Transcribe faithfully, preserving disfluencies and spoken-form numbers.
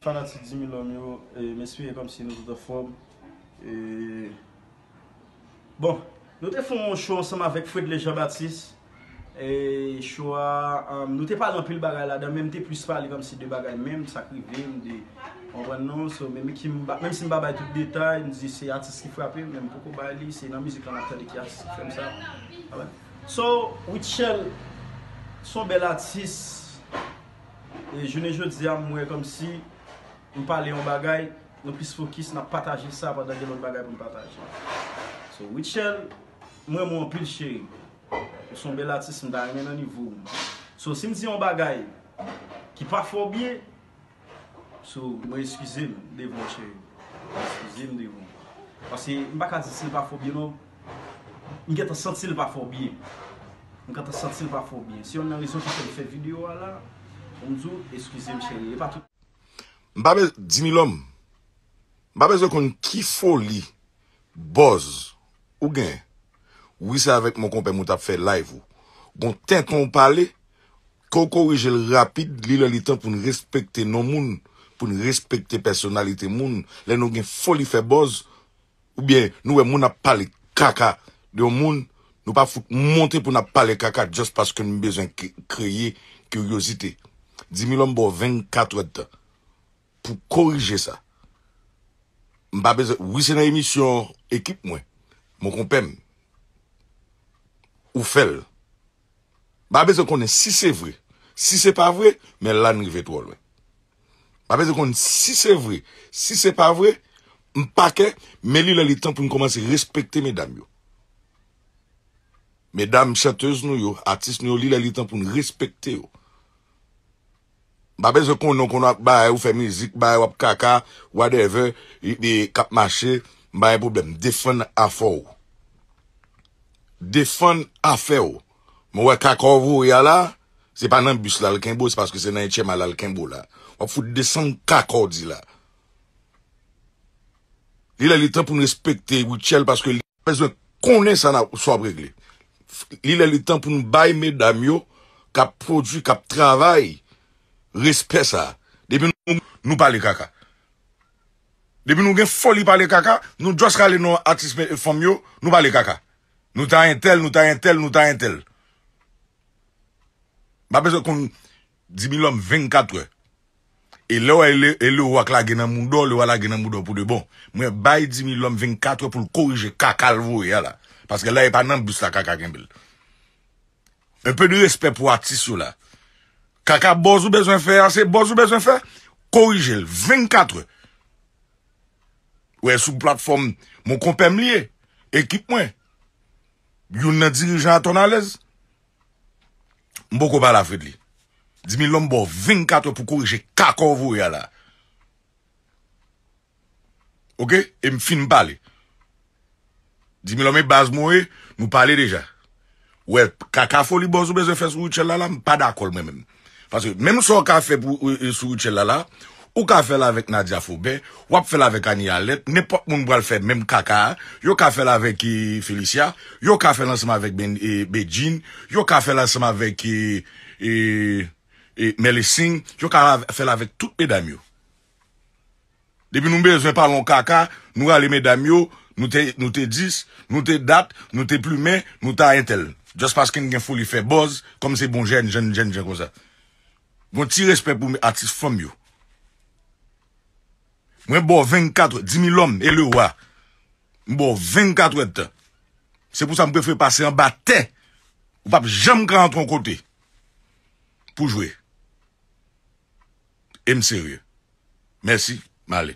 Fanatik Dimilòm yo, e, m espere kòmsi nou tout anfòm. E, bon, nou te fè yon show ansanm avèk Fredley Jean Baptiste. E show a, um, nou te pale anpil bagay ladan, men m te plis pale kòmsi de bagay menm, sa k rive m, de, w konprann non? So, menm ki m pa, menm si m pa bay tout detay, m di se atis ki frape m, men m poko bay li, se nan mizik lan n ap tande ki atis ki fè m sa. Alright? So, Rutshelle, se yon bèl atis. E jounen jodi a, m wè kòmsi m pale yon bagay, nou plis fokis, n ap pataje sa pandan gen lòt bagay pou n pataje. So, Rutshelle, m renmen w anpil, cheri. Ou se yon bèl atis, m ta renmen nan nivo w. So, si m di yon bagay ki pa fè w byen, so, mwen eskize m devan w, cheri. Eskize m devan w. Paske m pa ka di si l pa fè w byen, non. M gentan santi l pa fè w byen. M gentan santi l pa fè w byen. Se youn nan rezon ki fè m fè videyo a la, pou m di w, eskize m, cheri. E pa tout M pa bezwen, Dimilòm, m pa bezwen konn ki foli, buzz, ou gen. Wi, se avèk mon konpè m ou t ap fè live ou. Gon tenten w pale, ke w korije l rapid, li lè li tan pou n respekte non moun, pou n respekte pèsonalite moun. Lè nou gen foli fè buzz, oubyen nou wè moun ap pale kaka de yon moun, nou pa fout monte pou n ap pale kaka just paske n bezwen k-, kreye kiryozite. Dimilòm ba w vennkat èdtan pou korije sa. M pa bezwen, wi, se nan emisyon ekip mwen, mon konpè m, ou fè l. M pa bezwen konnen si se vre. Si se pa vre, men la n rive twò lwen. M pa bezwen konn si se vre. Si se pa vre, m pa kè, men li lè li tan pou n kòmanse respekte medam yo. Medam chantèz nou yo, atis nou yo, li lè li tan pou n respekte yo. M pa bezwen konnen w konn w ap bay, ou fè mizik, bay, w ap kaka, whatever, e, e, k ap mache, m pa gen pwoblèm. Defann afè w. Defann afè w. Mwen wè kaka w voye a la, se pa nan bis la l kenbe w, se paske se nan H M A la l kenbe w la. W ap fout desann kaka w di la. Li lè li tan pou n respekte Rutshelle paske li bezwen konnen sa n ap, sa w ap regle. Li lè li tan pou n bay medam yo k ap pwodui, k ap travay, respè sa. Depi nou, nou pale kaka. Depi nou gen foli pale kaka, nou just rale non atis me-, fanm yo, nou pale kaka. Nou ta entèl, nou ta entèl, nou ta entèl. M pa bezwen konn Dimilòm vennkat è. E lè w wè e le, e le wa k lage nan mouda w, le wa lage nan mouda w pou de bon. Mwen bay Dimilòm vennkat è pou l korije kaka l voye a la. Paske la e pa nan bis la kaka kenbe l. Un peu de respect pou atis yo la. Kaka buzz ou bezwen fè a, se buzz ou bezwen fè, korije l vennkat è. Wè sou platfòm mon konpè m li ye, ekip mwen. Youn nan dirijan a Tonalèz. M poko pale a Fredley. Dimilòm ba w vennkat è pou korije kaka w voye a la. Oke? E m fin pale. Dimilòm e baz mwen ye, nou pale deja. Wè, kaka foli buzz ou bezwen fè sou Rutshelle la la, m pa dakò l mwen menm. Paske menm sa w ka fè pou, e, e, sou Rutshelle la la, ou ka fè l avèk Nadia Faubert, w ap fè l avèk Annie Alerte, nenpòt moun pral fè menm kaka a, yo ka fè l avèk, e, Felicia, yo ka fè l ansanm avèk Ben-, e, Bedjine, yo ka fè l ansanm avèk, e, e, e, Melesing, yo ka fè l avèk tout medam yo. Depi nou bezwen pale yon kaka, nou rale medam yo, nou te, nou te dis, nou te dat, nou te plimen, nou ta entèl. Just paske n gen foli fè buzz, kòm se bon jèn, jèn, jèn, jèn konsa. Gon ti respè pou atis fanm yo. Mwen ba w vennkat è, Dimilòm e le wa. M ba w vennkat è tan. Se pou sa m prefere pase anba tè. Ou p ap janm ka antre yon kote pou jwe. E m serye. Mèsi, m ale.